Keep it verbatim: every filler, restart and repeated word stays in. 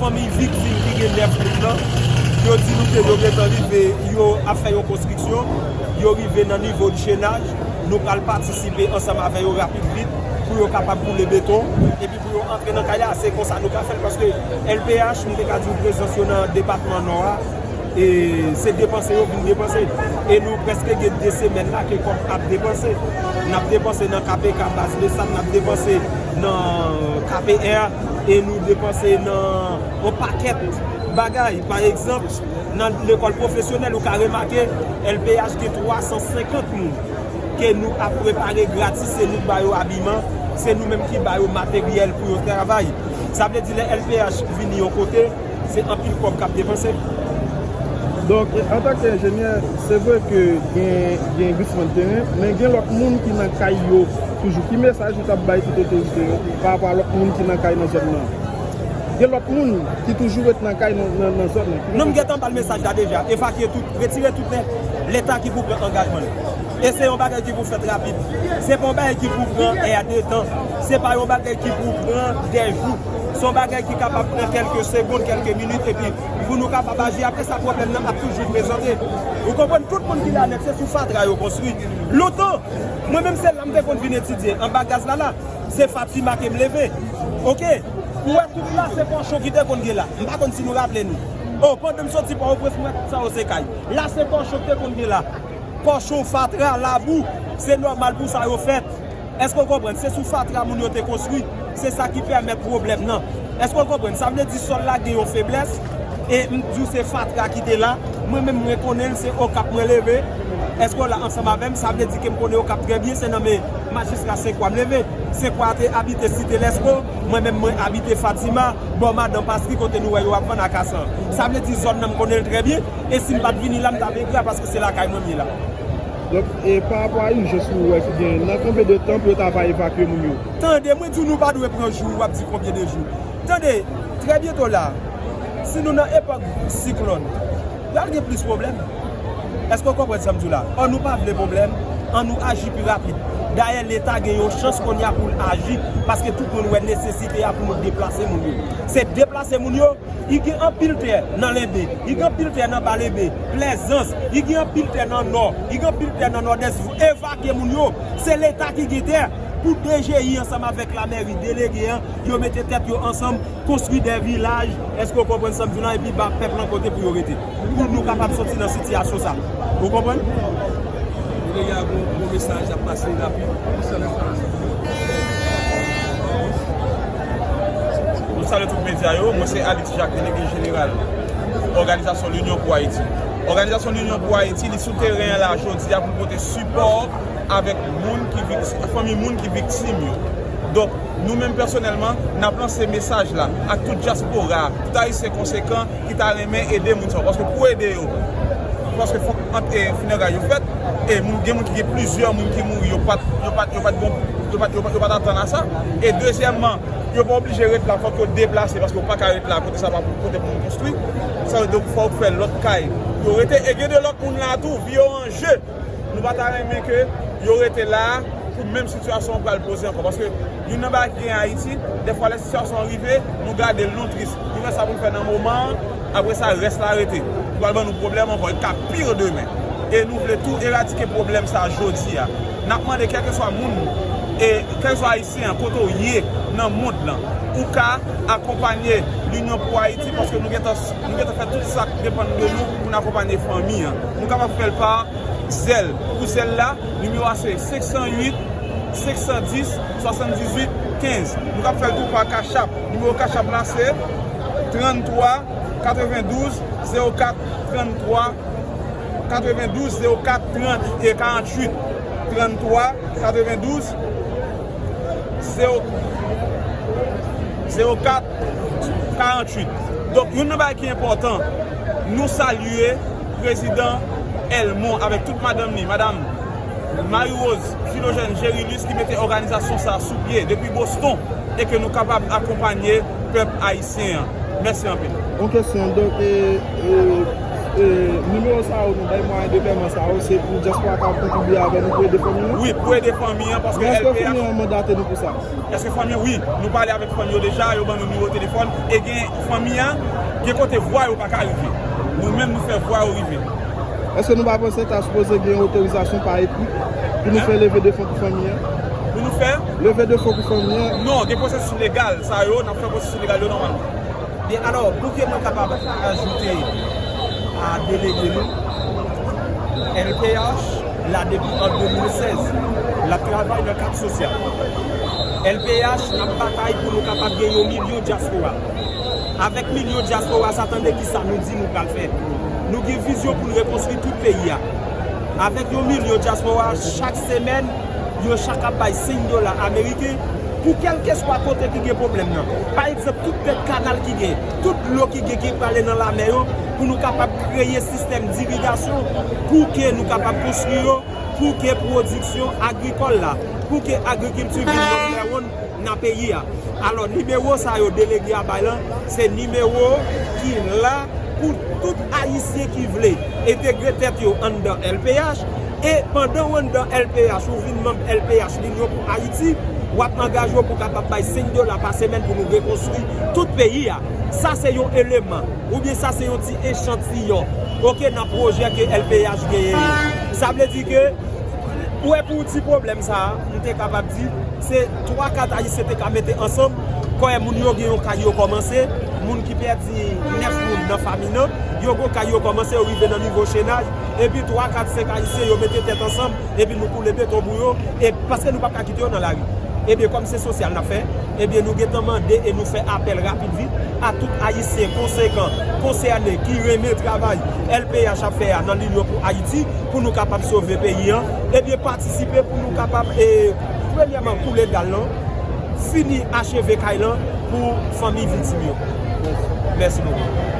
Fanmi viktim ki gen nèf moun nan, yo di nou ke yo gentan rive, yo ap fè yon konstriksyon, yo rive nan nivo di chenaj, nou pral patisipe ansanm avè yo rapid vit pou yo kapab koule beton, epi pou yo antre nan kay la, se konsa nou ka fè l, paske L P H, m te ka di w prezans yo nan depatman Nò a, e se depanse yo vin depanse. E nou prèske gen de semèn la ke kòb ap depanse. N ap depanse nan K P K, baz Lesam, n ap depanse nan K P R, e nou depanse nan yon pakèt bagay. Pa egzanp, nan lekòl pwofesyonèl, ou ka remake, L P H gen twa san senkant moun ke nou ap prepare gratis, se nou k ba yo abiman, se nou menm ki ba yo materyèl pou yo travay. Sa vle di, lè L P H vini yon kote, se anpil kòb k ap depanse. Donk, antanke enjenyè, se vre ke gen, gen glisman de teren, men gen lòt moun ki nan kay yo toujou. Ki mesaj ou t ap bay tout otorite yo pa rapò a lòt moun ki nan kay nan zòn nan? Gen lòt moun ki toujou ret nan kay nan, nan, nan zòn nan. Non, m gentan ba l mesaj la deja. Evakye tout, retire tout nèt. Leta ki pou pran angajman l. E se yon bagay ki pou fèt rapid. Se pa yon bagay ki pou pran èdtan. Se pa yon bagay ki pou pran dè jou. Se yon bagay ki kapab pran kèlke segonn, kèlke minit, epi pou nou kapab aji. Apre sa, pwoblèm nan ap toujou prezante. Ou konprann, tout moun ki la nèt, se sou fatra yo konstwi. Lontan, mwen menm, se la m te konn vin etidye, anba gaz la la. Se Fatima ke m leve. Oke? Ou wè tout lase kòchon ki te konn gen la. M pa konn si nou raple nou. O, pandan m soti Pòtoprens, m wè tout sa yo se kay. Lase kòchon ki te konn gen la. Kòchon, fatra, labou, se nòmal pou sa yo fèt. Èske w konprann? Se sou fatra moun yo te konstwi. Se sa ki pèmèt pwoblèm nan. Èske w konprann? Sa vle di sòl la gen yon feblès. E m di w se fatra ki te la. Mwen menm mwen konnen l, se Okap mwen leve. Èske w la ansanm avè m? Sa vle di ke m konnen Okap trè byen, se nan men majistra Senkwa m leve. Senkwa te abite Site Lèsko, mwen menm mwen abite Fatima, bò madan Pastri kote nou wè yo ap vann akasan. Sa vle di zòn nan m konnen l trè byen, e si m pa t vini la, m t ap egra paske se lakay mwen m ye la. Donk, e pa rapò a ijans ou wè ki gen, nan konbyen de tan pou yo ta va evakye moun yo? Tande, mwen di w nou pa dwe pran jou, w ap di konbyen de jou. Tande, trè byento la, si nou nan epòk siklòn, pral gen plis pwoblèm. Èske w konprann sa m di w la? Ò, nou pa vle pwoblèm, ann nou aji pi rapid. Dayè, Leta gen yon chans kounye a pou l aji, paske tout moun wè nesesite a pou nou deplase moun yo. Se deplase moun yo, li gen anpil tè nan Lenbe, li gen anpil tè nan Ba Lenbe, Plèzans, li gen anpil tè nan Nò, li gen anpil tè nan Nòdès. Evakye moun yo, se Leta ki gen tè pou D G I ansanm avèk lamèri delege an, yo mete tèt yo ansanm, konstwi de vilaj, èske w konprann sa m di w la, epi ba pèp lan kote pou yo rete. Pou nou kapab soti nan sitiyasyon sa. Ou konprann? Kounye a, gon, gon mesaj ap pase rapid. Nou salye tout medya yo. Mwen se Alix Jacques, delege jeneral òganizasyon Linyon pou Ayiti. Òganizasyon Linyon pou Ayiti, li sou teren an la jodi a pou l pote sipò avèk moun ki vikti-, fanmi moun ki viktim yo. Donk, nou menm pèsonèlman, n ap lanse mesaj la ak tout dyaspora, tout Ayisyen konsekan ki ta renmen ede moun sa yo. Paske pou ede yo, paske fòk ant, e, fineray yo fèt, e moun, gen moun ki gen plizyè moun ki mouri, yo pa t, yo pa t, yo pa t bon, yo pa t, yo pa t, yo pa t atann a sa. E dezyèmman, yo pa oblije ret la, fòk yo deplase, paske yo pa ka ret la kote sa pa, kote pou moun konstwi. Sa vle di fòk fè lòt kay pou yo rete, e gen de lòt moun la tou, vi yo an je. Nou pa ta renmen ke yo rete la a pou menm sitiyasyon an pral poze ankò. Paske youn nan bagay ki gen Ayiti, dèfwa lè sitiyasyon an rive, nou gade l, nou tris. Nou fè sa pou n fè nan moman an, apre sa, rès la rete. Li pral ban nou pwoblèm ankò, li ka pi demen. E nou vle tou eradike pwoblèm sa a jodi a. N ap mande kèlkeswa moun, e kèlkeswa Ayisyen an, kote w ye nan mond lan, ou ka akonpanye Linyon pou Ayiti, paske nou gentan, nou gentan fè tout sa k depann de nou pou n akonpanye fanmi an. Nou kapab fè l pa Zelle. Pou Zelle la, nimewo a se senk san uit, senk san dis, swasanndizuit, kenz. Nou ka fè l tou pa Cash App. Nimewo Cash App la se tranntwa katrevendouz zewo kat tranntwa, katrevendouz zewo kat trant e karantuit. Tranntwa katrevendouz zewo, zewo kat karantuit. Donk, youn nan bagay ki enpòtan, nou salye Prezidan Elmon avèk tout madanm li, Madanm Marie Rose Philogène Gérilus, ki mete òganizasyon sa a sou pye depi Boston e ke nou kapab akonpanye pèp ayisyen an. Mèsi anpil. Yon kesyon, donk, e, e, E, nimewo sa yo nou bay, mwayen de pèman sa yo, se pou dyaspora ka kontribye avè nou pou ede fanmi nou? Wi, pou ede fanmi an, paske L P H. Men èske fanmi an mandate nou pou sa? Èske fanmi an? Wi, nou pale avèk fanmi yo deja, yo ban nou nimewo telefòn, e gen fanmi an, gen kote vwa yo pa ka rive. Nou menm, nou fè vwa yo rive. Èske nou pa panse ta sipoze gen otorizasyon pa ekri pou nou fè leve de fon pou fanmi an? Pou nou fè? Leve de fon pou fanmi an? Non, gen pwosesis legal, sa yo, n ap fè pwosesis legal yo nòmalman. Byen, alò, pou ke mwen kapab ajoute a delege nou, L P H la depi an de mil sèz, l ap travay nan kad sosyal. L P H, n ap batay pou nou kapab gen yon milyon dyaspora. Avèk milyon dyaspora sa, tande kisa nou di nou pral fè. Nou gen vizyon pou n rekonstwi tout peyi a. Avèk yon milyon dyaspora, chak semèn, yo chak ap bay senk dola ameriken pou kèlkeswa kote ki gen pwoblèm nan. Pa egzanp, tout tèt kanal ki gen, tout dlo ki gen ki prale nan lamè yo, pou nou kapab kreye sistèm dirigasyon, pou ke nou kapab konstwi yo, pou ke pwodiksyon agrikòl la, pou ke agrikilti vin nonbè wonn nan peyi a. Alò, nimewo sa yo delege a bay lan, se nimewo ki la pou tout Ayisyen ki vle entegre tèt yo anndan L P H. E pandan w anndan L P H, ou vin manm L P H Linyon pou Ayiti, w ap angaje w pou kapab bay senk dola pa semèn pou nou rekonstwi tout peyi a. Sa se yon eleman, oubyen sa se yon ti echantiyon, oke, nan pwojè ke L P H genyen yo. Sa vle di ke, ou wè, pou ti pwoblèm sa a, m te kapab di, se twa kat Ayisyen te ka mete ansanm, kòyè moun yo gen yon kay yo kòmanse, moun ki pèdi nèf moun nan fanmi nan, yo gon kay yo kòmanse, yo rive nan nivo chenaj, epi twa, kat, senk Ayisyen yo mete tèt ansanm, epi nou koule beton pou yo, e paske nou p ap ka kite yo nan lari. Ebyen, kòm se sosyal n ap fè, ebyen, nou gentan mande e nou fè apèl rapid vit a tout Ayisyen konsekan, konsène, ki renmen travay L P H ap fè a nan Linyon pou Ayiti, pou nou kapab sove peyi an, ebyen, patisipe pou nou kapab, e, premyèman, koule dal lan, fini acheve kay lan pou fanmi viktim yo. Mèsi bokou.